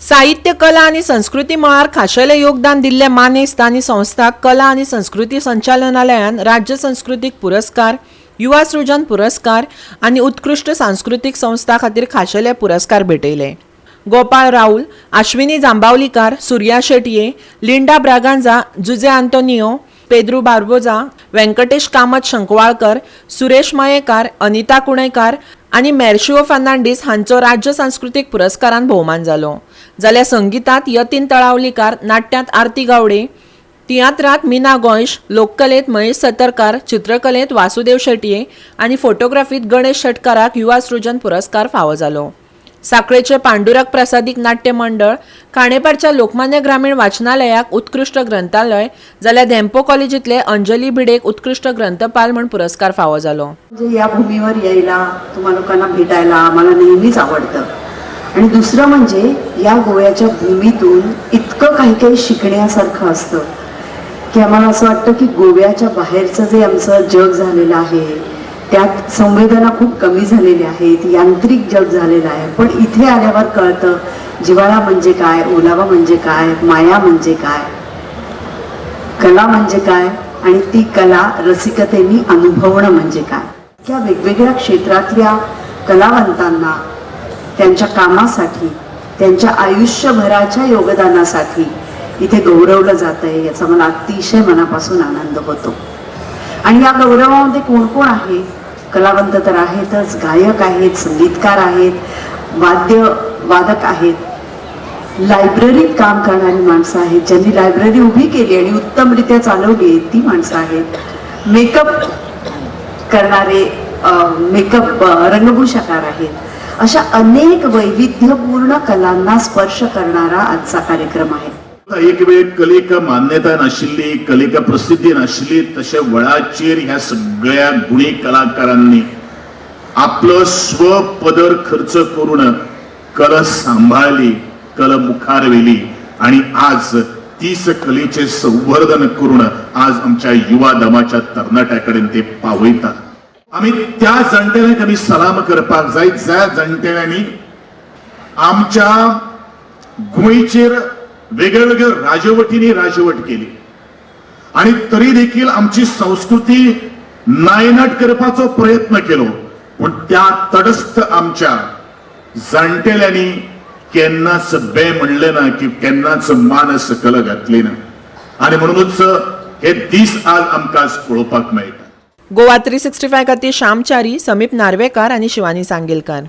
साहित्य, कला आनी संस्कृती मळार खाशेलें योगदान दिल्ले मानेस्त आनी संस्थांक कला आनी संस्कृती संचालनालयान राज्य संस्कृतीक पुरस्कार, युवा सृजन पुरस्कार आनी उत्कृश्ट सांस्कृतीक संस्था खातीर खाशेले पुरस्कार भेटयले. गोपाळ राऊल, आश्विनी जांबावलीकार, सुर्या शेटये, लिंडा ब्रागांझा, जुजे आंतोनियो, पेद्रू बार्बोजा, व्यंकटेश कामत शंकवाळकर, सुरेश मयेकार, अनिता कुणेकार आनी मेर्शिओ फर्नांडीस हांचो राज्य सांस्कृतीक पुरस्कारान भोवमान जालो. जाल्यार संगितांत यतीन तळावलीकार, नाट्यांत आरती गावडे, तियात्रांत मीना गोयश, लोककलेंत महेश सतरकार, चित्रकलेंत वासुदेव शेटये आनी फोटोग्राफीत गणेश शेटकाराक युवा सृजन पुरस्कार फावो जालो. साखळेचे पांडुरंग प्रसादीक नाट्य मंडळ, खांडेपारच्या लोकमान्य ग्रामीण वाचनालयाक उत्कृश्ट ग्रंथालय, जाल्यार धेंपो कॉलेजींतले अंजली भिडेक उत्कृश्ट ग्रंथपाल म्हूण पुरस्कार फावो जालो. म्हणजे या भूमीवर यायला, तुम्हा लोकांना भेटायला आम्हाला नेहमीच आवडतं. आणि दुसरं म्हणजे या गोव्याच्या भूमीतून इतकं काही काही शिकण्यासारखं असतं की आम्हाला असं वाटतं की गोव्याच्या बाहेरचं जे आमचं जग झालेलं आहे, त्यात संवेदना खूप कमी झालेल्या आहेत, यांत्रिक जग झालेलं आहे. पण इथे आल्यावर कळतं जिव्हाळा म्हणजे काय, ओलावा म्हणजे काय, माया म्हणजे काय, कला म्हणजे काय आणि ती कला रसिकतेने अनुभवणं म्हणजे काय. त्या वेगवेगळ्या क्षेत्रातल्या कलावंतांना त्यांच्या कामासाठी, त्यांच्या आयुष्यभराच्या योगदानासाठी इथे गौरवलं जात आहे, याचा मला अतिशय मनापासून आनंद होतो. आणि या गौरवामध्ये कोण कोण आहे? कलावंत तर आहेतच, गायक आहेत, संगीतकार आहेत, वाद्य वादक आहेत, लायब्ररीत काम करणारी माणसं आहेत, ज्यांनी लायब्ररी उभी केली आणि उत्तमरित्या चालवली आहे ती माणसं आहेत, मेकअप करणारे मेकअप रंगभूषाकार आहेत. अशा अनेक वैविध्यपूर्ण कलांना स्पर्श करणारा आजचा कार्यक्रम आहे. एक वेळ कलेक मान्यता नाशिल्ली, कलेक प्रसिद्धी नाशिल्ली, तशे वळाचेर ह्या सगळ्या गुणी कलाकारांनी आपलं स्वपदर खर्च करून कला सांभाळली, कला मुखार व्हेली आणि आज तीच कलेचे संवर्धन करून आज आमच्या युवा दमाच्या तरणाट्या कडेन ते पावयतात. आमी त्या जाणटेल्यांक आमी सलाम करपाक जाय, ज्या जाणटेल्यांनी आमच्या गोंयचेर वेगळ्या वेगळ्या राजवटींनी राजवट केली आणि तरी देखील आमची संस्कृती नायनाट करपाचो प्रयत्न केलो, पूण त्या तटस्थ आमच्या जाणटेल्यांनी केन्नाच बे म्हणलें ना की केन्नाच मान सकल घातली ना. आणि म्हणूनच हे दीस आज आमकां आज पळोवपाक मेळटा. गोवा 365 खातीर श्यामचारी, समीप नार्वेकार आनी शिवानी सांगेलकार.